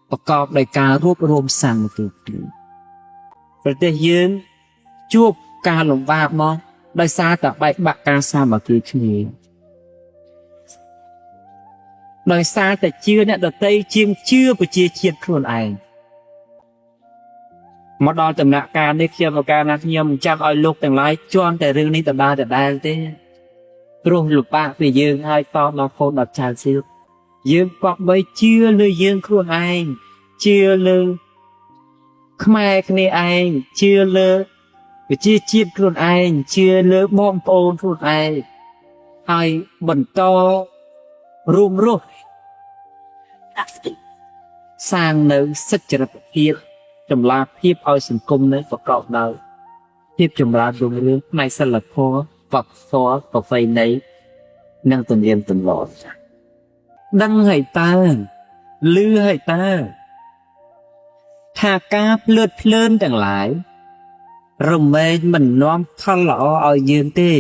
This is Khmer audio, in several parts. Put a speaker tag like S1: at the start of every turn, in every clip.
S1: ប្រកបដោយការរួបរวมសាមគ្គីគ្នាប្រទេសយើងជួបការលំបាកមកដោយសារតែបែកបាក់ការសាមគ្គីគ្នាដោយសារតែជឿអ្នកដទៃជាងជឿប្រជាជាតិខ្លួនឯងមកដល់ដំណាក់កាលនេះខ្ញុំឱកាសណាខ្ញុំមិនចាំឲ្យលោកទាំងឡាយជន់តែរឿងនេះដដែលដដែលទេព្រោះលំបាកពីយើងហើយតដល់កូនដល់ចៅសៀវយើងគប្បីជឿលើយើងខ្លួនឯងជឿលើខ្មែរគ្នាឯងជឿលើប្រជាជាតិខ្លួនឯងជឿលើបងប្អូនខ្លួនឯងហើយបន្តរួមរស់សាងនៅសិទ្ធិចរិតភាពចម្លាភាពឲ្យសង្គមនៅប្រកបដោយភាពចម្រើនរុងរឿងផ្នែកសិលធម៌វប្បធម៌ប្រពៃណីនិងទំនៀមទម្លាប់ដឹងហើយតើឮហើយតើថាការភ្លើតភ្លើនទាំងឡាយរមែងមិននាំផលល្អឲ្យយើងទេ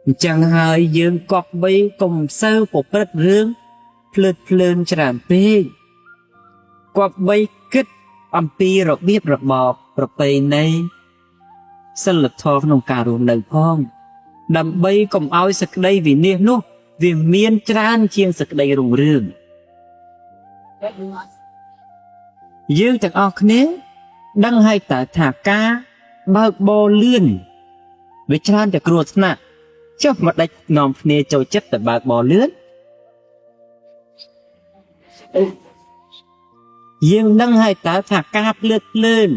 S1: អញ្ចឹងហើយយើងគប្បីកុំសូវប្រព្រឹត្តរឿងភ្លើតភ្លើនច្រើនពេកគប្បីគិតអំពីរបៀបរបបប្រពៃណីសិលធម៌ក្នុងការរស់នៅផងដើម្បីកុំឲ្យសក្តីវិនាសនោះវាមានច្រើនជាងសក្តីរុងរឿងយើងទាំងអស់គ្នាដឹងហើយតើថាការបើកបរលឿនវាច្រើនតែគ្រោះថ្នាក់ចុះមកដាច់នាំគ្នាចូលចិត្តតែបើកបរលឿនយើងដឹងហើយតើថាការភ្លើតភ្លើន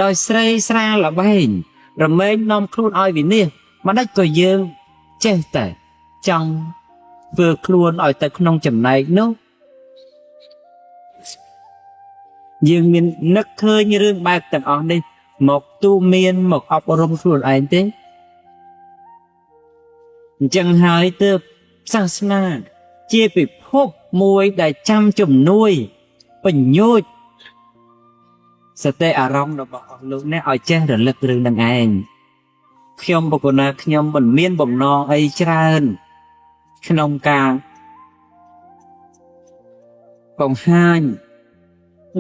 S1: ដោយស្រីស្រាល្បែងរមែងនាំខ្លួនឲ្យវិនាសម្ដេចក៏យើងចេះតែចង់ធ្វើខ្លួនឲ្យទៅក្នុងចំណែកនោះយើងមាននឹកឃើញរឿងបែបទាំងអស់នេះមកទូមានមកអប់រំខ្លួនឯងទេអញ្ចឹងហើយទើបសាសនាជាពិភពមួយដែលចាំជំនួយបញ្ញោចសតិអារម្មណ៍របស់អស់លោកអ្នកឲ្យចេះរលឹករឿងនឹងឯងខ្ញុំបុគ្គលណាខ្ញុំមិនមានបំណងអីច្រើនក្នុងការបង្ហាញ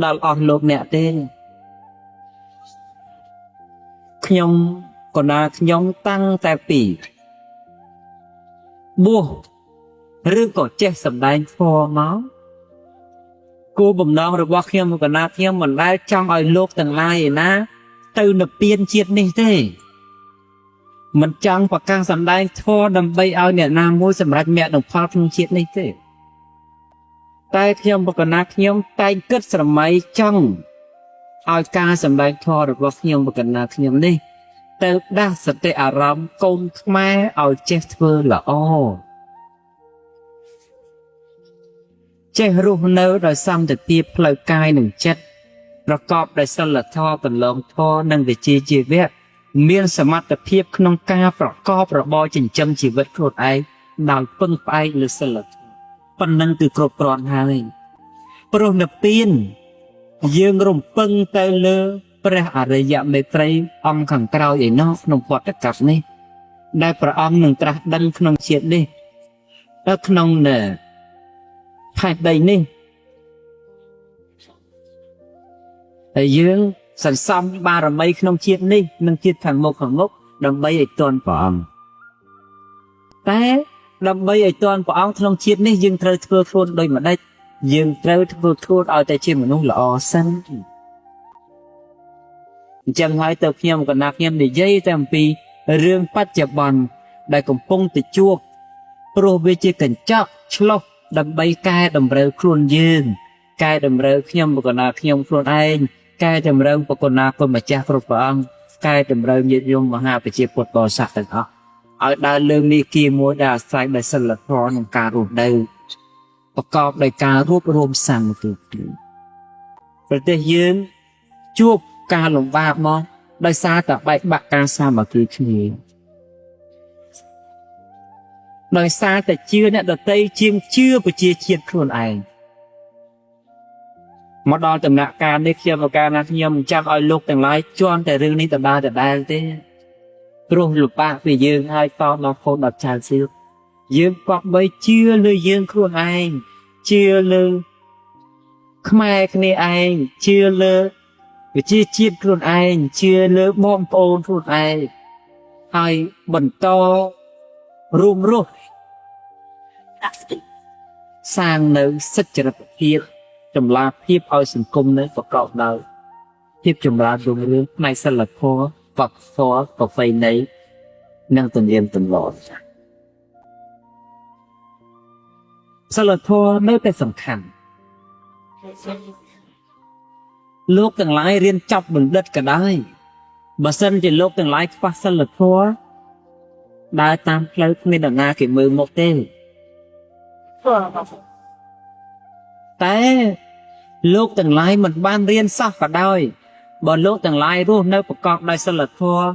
S1: ដល់អស់លោកអ្នកទេខ្ញុំកណាខ្ញុំតាំងតែពីបួសឬក៏ចេះសម្ដែងធម៌មកគោលបំណងរបស់ខ្ញុំកណាខ្ញុំមិនដែលចង់ឲ្យលោកទាំងឡាយឯណាទៅនិព្វានជាតិនេះទេមិនចង់ប្រកាសសម្ដែងធម៌ដើម្បីឲ្យអ្នកណាមួយសម្រេចមគ្គនិងផលក្នុងជាតិនេះទេតែខ្ញុំបកណាខ្ញុំតែងគិតស្រមៃចង់ឲ្យការសម្ដែងធម៌របស់ខ្ញុំបកណាខ្ញុំនេះទៅដាស់សតិអារម្មណ៍កូនខ្មែរឲ្យចេះធ្វើល្អចេះរស់នៅដោយសន្តិភាពផ្លូវកាយនិងចិត្តប្រកបដោយសិលធម៌កន្លងធម៌និងវិជ្ជាជីវៈមានសមត្ថភាពក្នុងការប្រកបរបរចិញ្ចឹមជីវិតខ្លួនឯងដោយពឹងផ្អែកលើសិលធម៌ប៉ុណ្ណឹងគឺគ្រប់គ្រាន់ហើយព្រោះនិព្វានយើងរំពឹងទៅលើព្រះអរិយមេត្រីអង្គខាងក្រោយឯណោះក្នុងវត្តកັບនេះដែលព្រះអង្គនឹងត្រាស់ដឹងក្នុងជាតិនេះដល់ក្នុងនៅផែនដីនេះហើយយើងសន្សំបារមីក្នុងជាតិនេះនិងជាតិខាងមុខខាងមុខដើម្បីឲ្យទាន់ព្រះអង្គតែដើម្បីឲ្យទាន់ព្រះអង្គក្នុងជាតិនេះយើងត្រូវធ្វើខ្លួនដូចម្ដេចយើងត្រូវធ្វើខ្លួនឲ្យតែជាមនុស្សល្អសិនអញ្ចឹងហើយទៅខ្ញុំកណាខ្ញុំនិយាយតែអំពីរឿងបច្ចុប្បន្នដែលកំពុងទៅជួបព្រោះវាជាកញ្ចក់ឆ្លុះដើម្បីកែតម្រូវខ្លួនយើងកែតម្រូវខ្ញុំបកណាខ្ញុំខ្លួនឯងកែតម្រូវបកណាគុណម្ចាស់គ្រប់ព្រះអង្គកែតម្រូវញាតិញោមមហាប្រជាពុទ្ធបរិស័ទទាំងអស់ឲ្យដើរលើមាគ៌ាមួយដែលអាស្រ័យដោយសិលធម៌ក្នុងការរស់នៅប្រកបដោយការរួបរวมសាមគ្គីគ្នាប្រទេសយើងជួបការលំបាកមកដោយសារតែបែកបាក់ការសាមគ្គីគ្នាដោយសារតែជឿអ្នកដទៃជាងជឿប្រជាជាតិខ្លួនឯងមកដល់ដំណាក់កាលនេះខ្ញុំឱកាសណាខ្ញុំមិនចាំឲ្យលោកទាំងឡាយជន់តែរឿងនេះដដែលដដែលទេព្រោះលំបាកពីយើងហើយតដល់កូនដល់ចៅសៀវយើងគប្បីជឿលើយើងខ្លួនឯងជឿលើ ខ្មែរគ្នាឯងជឿលើវិជាជាតិខ្លួនឯងជឿលើបងប្អូនខ្លួនឯងហើយបន្តរួមរស់សាងនៅសិទ្ធិចរិតភាពចម្លាភាពឲ្យសង្គមនៅប្រកបដោយភាពចម្រើនរុងរឿងផ្នែកសិលធម៌វប្បធម៌ប្រពៃណីនិងទំនៀមទម្លាប់សិលធម៌នៅតែសំខាន់លោកទាំងឡាយរៀនចប់បណ្ឌិតក៏ដោយបើសិនជាលោកទាំងឡាយខ្វះសិលធម៌ដើរតាមផ្លូវគ្មាននរណាគេមើលមកទេតែលោកទាំងឡាយមិនបានរៀនសោះក៏ដោយបើលោកទាំងឡាយរស់នៅប្រកបដោយសិលធម៌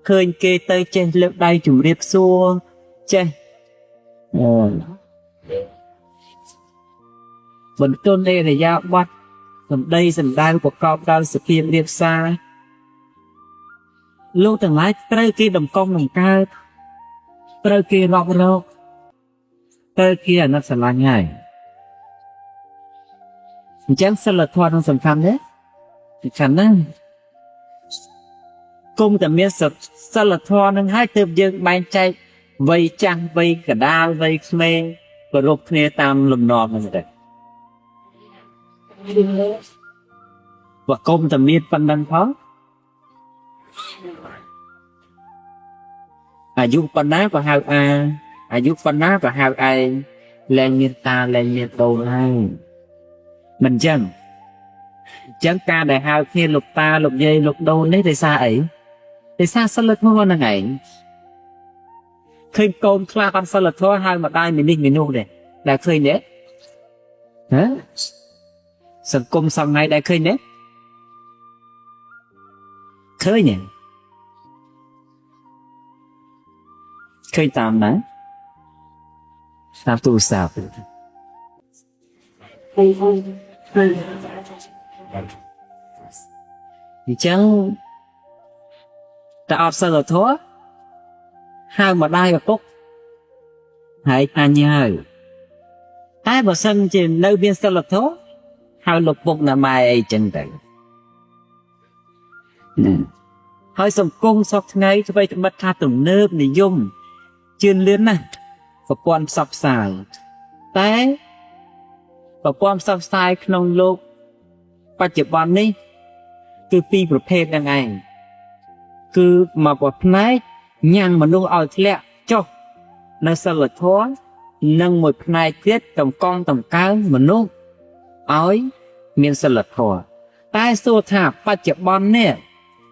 S1: ឃើញគេទៅចេះលើកដៃជម្រាបសួរចេះបន្ទន់អរិយាប័ត្រសម្ដីសម្ដៅប្រកបដោយសុភាពរាបសារលោកទាំងឡាយត្រូវគេតម្កុំនឹងកើតត្រូវគេរាប់រកត្រូវគេអាណិតស្រឡាញ់ហើយអញ្ចឹងសិលធម៌នឹងសំខាន់ទេសំខាន់ណាស់គុំតែមានសិលធម៌នឹងហើយទើបយើងបែងចែកវ័យចាស់វ័យកដាលវ័យក្មេងគោរពគ្នាតាមលំនាំហ្នឹងទៅបើគុំតែមានប៉ុណ្ណឹងផងអាយុប៉ុណ្ណាក៏ហៅអាអាយុប៉ុណ្ណាក៏ហៅឯងលែងមានតាលែងមានដូនហើយមិនចឹងអញ្ចឹងការដែលហៅគ្នាលោកតាលោកយាយលោកដូននេះដោយសារអីដោយសារសិលធម៌ហ្នឹងឯងឃើញកូនខ្លះអត់សិលធម៌ហៅម្ដាយមីនេះមីនោះទេដែលឃើញទេហ៎សង្គមសង្ថ្ងៃដែលឃើញទេឃើញទេឃើញតាមណាតាមទូរស័ព្ទអញ្ចឹងតែអត់សិលធម៌ហៅម្ដាយឪពុកហើយអញហើយតែបើសិនជានៅមានសិលធម៌ហៅលោកពុកណាម៉ែអីចឹងទៅហើយសង្គមសពថ្ងៃថ្មីត្បិតថាទំនើបនិយមជឿនលឿនណាស់ប្រព័ន្ធផ្សព្វផ្សាយតែប្រព័ន្ធផ្សព្វផ្សាយក្នុងលោកបច្ចុប្បន្ននេះគឺពីរប្រភេទហ្នឹងឯងគឺមកប្រផ្នែកញ៉ាំងមនុស្សឲ្យធ្លាក់ចុះនៅសិលធម៌និងមួយផ្នែកទៀតតម្កង់តម្កើងមនុស្សឲ្យមានសិលធម៌តែសួរថាបច្ចុប្បន្ននេះ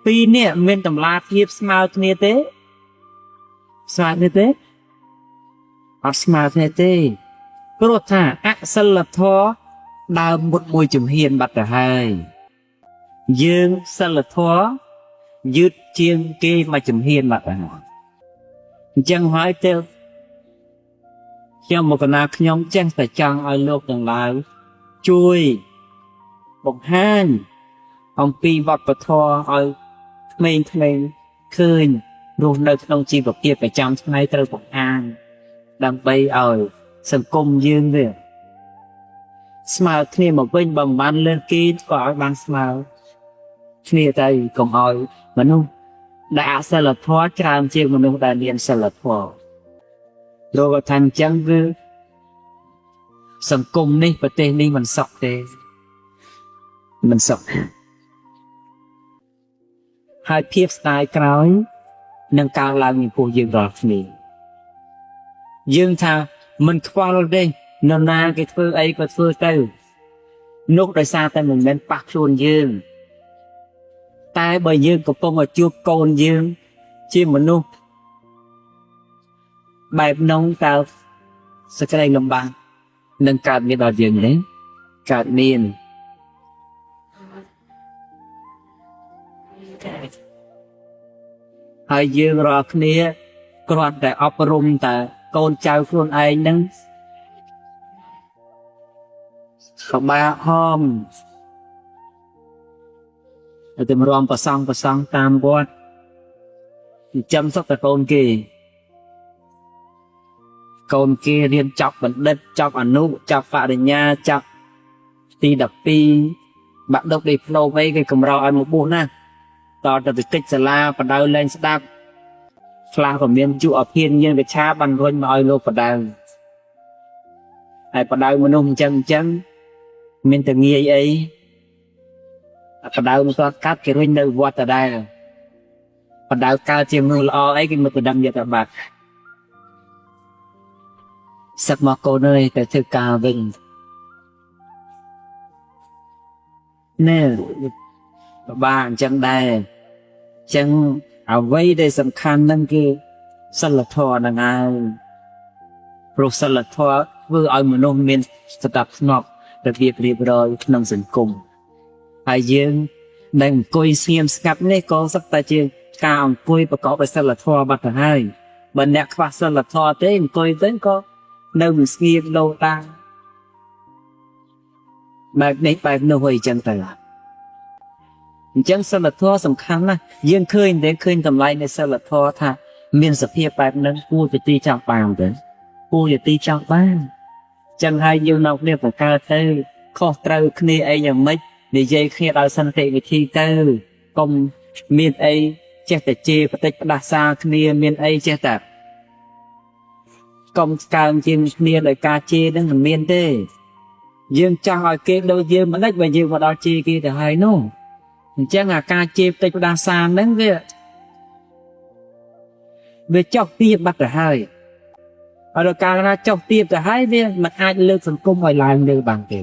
S1: ពីរនេះមានតម្លាភាពស្មើគ្នាទេស្មើគ្នាទេអត់ស្មើគ្នាទេព្រោះថាអសិលធម៌ដើមមុតមួយជំហានបាត់ទៅហើយយើងសិលធម៌យឺតជាងគេមួយជំហានបាត់ទៅហើយអញ្ចឹងហើយទៅខ្ញុំមកកណាខ្ញុំចេះតែចង់ឲ្យលោកទាំងឡាយជួយបង្ហាញអំពីវប្បធម៌ឲ្យក្មេងៗឃើញរស់នៅក្នុងជីវភាពប្រចាំថ្ងៃត្រូវបង្ហាញដើម្បីឲ្យសង្គមយើងវាស្មើគ្នាមកវិញបើមិនបានលើកគេក៏ឲ្យបានស្មើគ្នាទៅកុំឲ្យមនុស្សដែលអសិលធម៌ច្រើនជាងមនុស្សដែលមានសិលធម៌លោកថាអញ្ចឹងគឺសង្គមនេះប្រទេសនេះមិនសុខទេមិនសុខហើយភាពស្ដាយក្រោយនឹងកើនឡើងចំពោះយើងរាល់គ្នាយើងថាមិនខ្វល់ទេនរណាគេធ្វើអីក៏ធ្វើទៅនោះដោយសារតែមិនមែនប៉ះខ្លួនយើងតែបើយើងកំពុងឲ្យជួបកូនយើងជាមនុស្សបែបនោះតើសេចក្តីលំបាកនឹងកើតមានដល់យើងទេកើតមានហើយយើងរាល់គ្នាគ្រាន់តែអប់រំតែកូនចៅខ្លួនឯងនឹងពិបាកហមតែមរំប្រសងប្រសងតាមវត្តចិញ្ចឹមសុទ្ធតែកូនគេកូនគេរៀនចប់បណ្ឌិតចប់អនុចប់បរិញ្ញាចប់ ទី12បាក់ដប់ឌីប្លូមអីគេកម្រឲ្យមកបួសណាស់តទៅទៅកិច្ចសាលាបដៅលែងស្ដាប់ខ្លះក៏មានជក់អភិនយើងកឆាបានរុញមកឲ្យលោកបដៅហើយបដៅមនុស្សអញ្ចឹងអញ្ចឹងមានតែងាយអីបដៅមិនគាត់កាត់គេរុញនៅវត្តដដែលបដៅកើតជាមនុស្សល្អអីគេមកទៅដឹងយកតែបាត់សឹកមកកូនអើយទៅធ្វើការវិញណែបាអញ្ចឹងដែរអញ្ចឹងអ្វីដែលសំខាន់ហ្នឹងគឺសិលធម៌ហ្នឹងឯងព្រោះសិលធម៌ធ្វើឲ្យមនុស្សមានស្ដាប់ស្ងប់របៀបរៀបរយក្នុងសង្គមហើយយើងដែលអង្គុយស្ងៀមស្ងាត់នេះក៏សុទ្ធតែជាការអង្គុយប្រកបដោយសិលធម៌បាត់ទៅហើយបើអ្នកខ្វះសិលធម៌ទេអង្គុយទៅក៏នៅមិនស្ងៀមលោតាបែបនេះបែបនោះអីចឹងទៅអញ្ចឹងសិលធម៌សំខាន់ណាស់យើងឃើញទេឃើញតម្លៃនៃសិលធម៌ថាមានសភាពបែបហ្នឹងគួរជាទីចង់បានទេគួរជាទីចង់បានចឹងហើយយើងនៅគ្នាបង្កើតទៅខុសត្រូវគ្នាអីយ៉ាងម៉េចនិយាយគ្នាដោយសន្តិវិធីទៅកុំមានអីចេះតែជេរបតិចផ្ដាសាគ្នាមានអីចេះតែកុំកើងជាងគ្នាដោយការជេរនឹងមិនមានទេយើងចង់ឲ្យគេដូចយើងមិនដេចបើយើងមកដល់ជេរគេទៅហើយនោះអញ្ចឹងអាការជេរបតិចផ្ដាសាហ្នឹងវាចុះទៀបបាត់ទៅហើយហើយដល់កាលណាចុះទៀបទៅហើយវាមិនអាចលើកសង្គមឲ្យឡើងលើបានទេ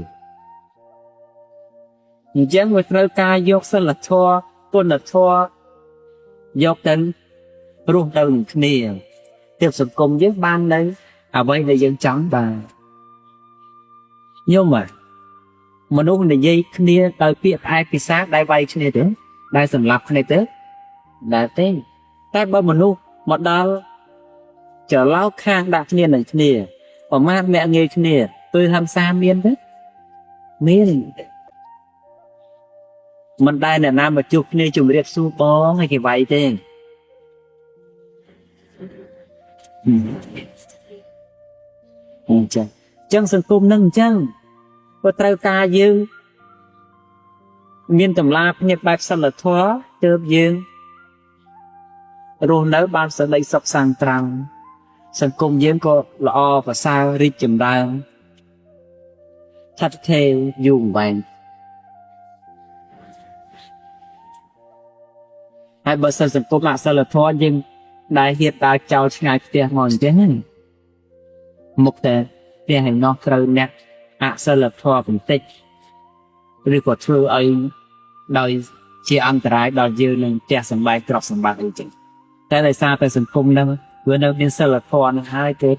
S1: អញ្ចឹងវាត្រូវការយកសិលធម៌គុណធម៌យកទៅរស់នៅនឹងគ្នាទើបសង្គមយើងបាននៅអ្វីដែលយើងចង់បានញោមបាទមនុស្សនិយាយគ្នាដោយពាក្យផ្អែកភាសាដែលវាយគ្នាទេដែលសម្លាប់គ្នាទេដែលទេតែបើមនុស្សមកដល់ច្រឡោកខាងដាក់គ្នានឹងគ្នាប្រមាថមាក់ងាយគ្នាទើហិង្សាមានទេមានមិនដែលអ្នកណាមកជួបគ្នាជំរាបសួរបងឲ្យគេវាយទេអញ្ចឹងចឹងសង្គមនឹងអញ្ចឹងក៏ត្រូវការយើងមានតម្លាភាពបែបសិលធម៌ទើបយើងរស់នៅបានសេចក្តីសុខសាន្តត្រង់សង្គមយើងក៏ល្អប្រសើររីកចម្រើនថិតថេរយូរអង្វែងហើយបើសិនសង្គមអសិលធម៌យើងដែលហ៊ានដើរចោលឆ្ងាយផ្ទះមកអញ្ចឹងហ្នឹងមុខតែផ្ទះឯណោះត្រូវអ្នកអសិលធម៌បន្តិចឬក៏ធ្វើឲ្យដោយជាអន្តរាយដល់យើងនឹងផ្ទះសម្បែងទ្រព្យសម្បត្តិអីចឹងតែដោយសារតែសង្គមហ្នឹងវានៅមានសិលធម៌ហ្នឹងហើយទេ